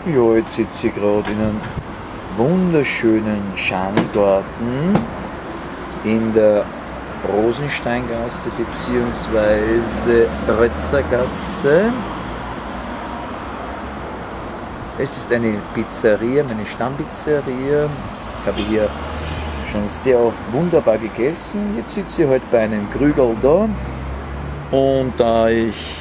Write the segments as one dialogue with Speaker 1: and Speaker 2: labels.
Speaker 1: Ja, jetzt sitze ich gerade in einem wunderschönen Schanigarten in der Rosensteingasse bzw. Rötzergasse. Es ist eine Pizzeria, meine Stammpizzeria. Ich habe hier schon sehr oft wunderbar gegessen. Jetzt sitze ich halt bei einem Krügerl da. Und da ich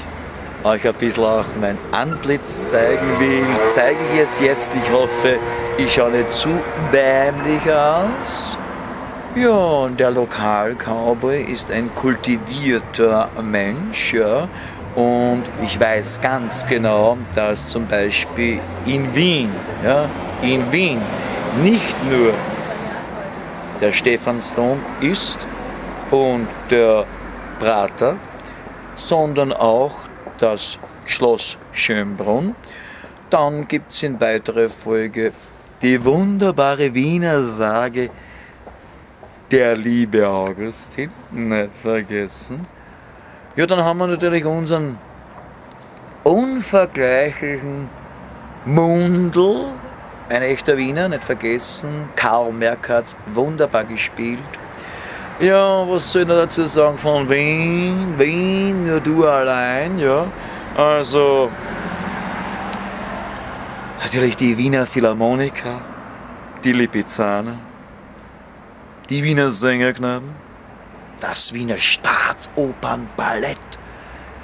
Speaker 1: euch ein bisschen auch mein Antlitz zeigen will, zeige ich es jetzt. Ich hoffe, ich schaue nicht zu dämlich aus. Ja, und der Lokal-Cowboy ist ein kultivierter Mensch, ja. Und ich weiß ganz genau, dass zum Beispiel in Wien, ja, in Wien nicht nur der Stephansdom ist und der Prater, sondern auch das Schloss Schönbrunn. Dann gibt es in weiterer Folge die wunderbare Wiener Sage, der liebe Augustin, nicht vergessen. Ja, dann haben wir natürlich unseren unvergleichlichen Mundl, ein echter Wiener, nicht vergessen. Karl Merkatz, wunderbar gespielt. Ja, was soll ich noch dazu sagen von Wien? Wien, nur du allein, ja. Also, natürlich die Wiener Philharmoniker, die Lipizzaner, die Wiener Sängerknaben, das Wiener Staatsopernballett.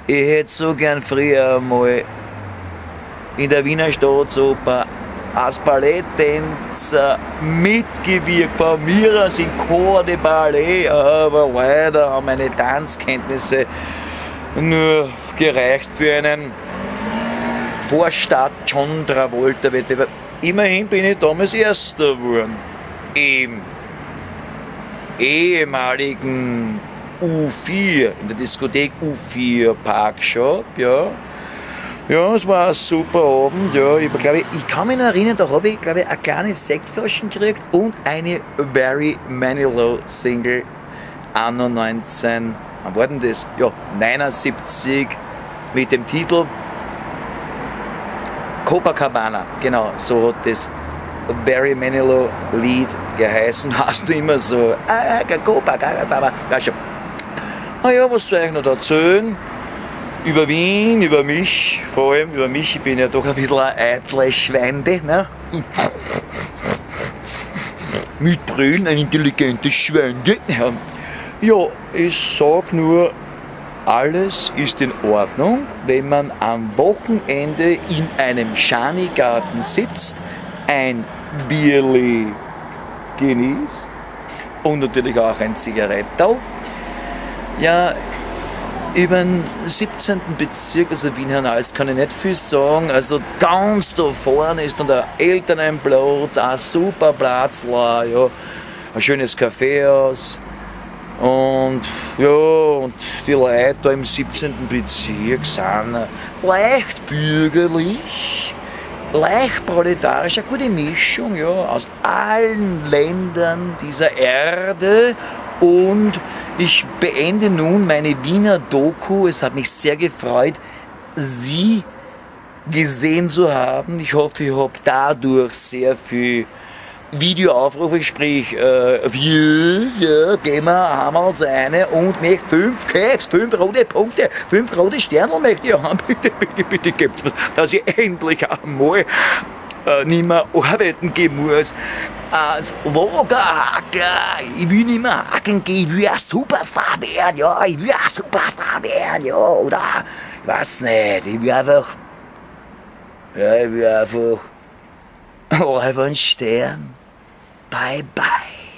Speaker 1: Ich hätte so gern früher mal in der Wiener Staatsoper als Balletttänzer mitgewirkt, von mir aus in Corps de Ballet, aber leider haben meine Tanzkenntnisse nur gereicht für einen Vorstadt John Travolta Wettbewerb. Immerhin bin ich damals Erster geworden. Im ehemaligen U4, in der Diskothek U4 Parkshop, ja. Ja, es war ein super Abend, ja. Ich, glaub, ich kann mich noch erinnern, da habe ich, glaube ich, eine kleine Sektflaschen gekriegt und eine Barry Manilow Single anno 19, wann war denn das? Ja, 79 mit dem Titel Copacabana, genau, so hat das Barry Manilow Lied geheißen. Hast du immer so, Copacabana, weißt schon. Naja, was soll ich noch erzählen? Über Wien, über mich, vor allem über mich, ich bin ja doch ein bisschen ein eitles Schweinde, ne? Mit Brillen, ein intelligentes Schweinde. Ja, ich sag nur, alles ist in Ordnung, wenn man am Wochenende in einem Schanigarten sitzt, ein Bierli genießt und natürlich auch ein Zigarettel. Ja, über den 17. Bezirk, also Wien-Hernals, kann ich nicht viel sagen. Also ganz da vorne ist dann der Elternplatz, ein super Platz, ja, ein schönes Kaffeehaus. Und ja, und die Leute da im 17. Bezirk sind leicht bürgerlich, leicht proletarisch, eine gute Mischung, ja, aus allen Ländern dieser Erde. Und ich beende nun meine Wiener Doku. Es hat mich sehr gefreut, Sie gesehen zu haben. Ich hoffe, ich habe dadurch sehr viel Videoaufrufe, sprich Views, ja, gehen wir, haben wir uns eine und möchte 5 Keks, 5 rote Punkte, 5 rote Sterne möchte ich haben. Bitte, bitte, bitte gebt mir, dass ich endlich einmal nicht mehr arbeiten gehen muss. Als Lagerhackler, ich will nicht mehr hackeln gehen, ich will ein Superstar werden, ja, ich will ein Superstar werden, ja, oder, ich weiß nicht, ich will einfach, ja, ich will einfach Alban Stern. Bye bye.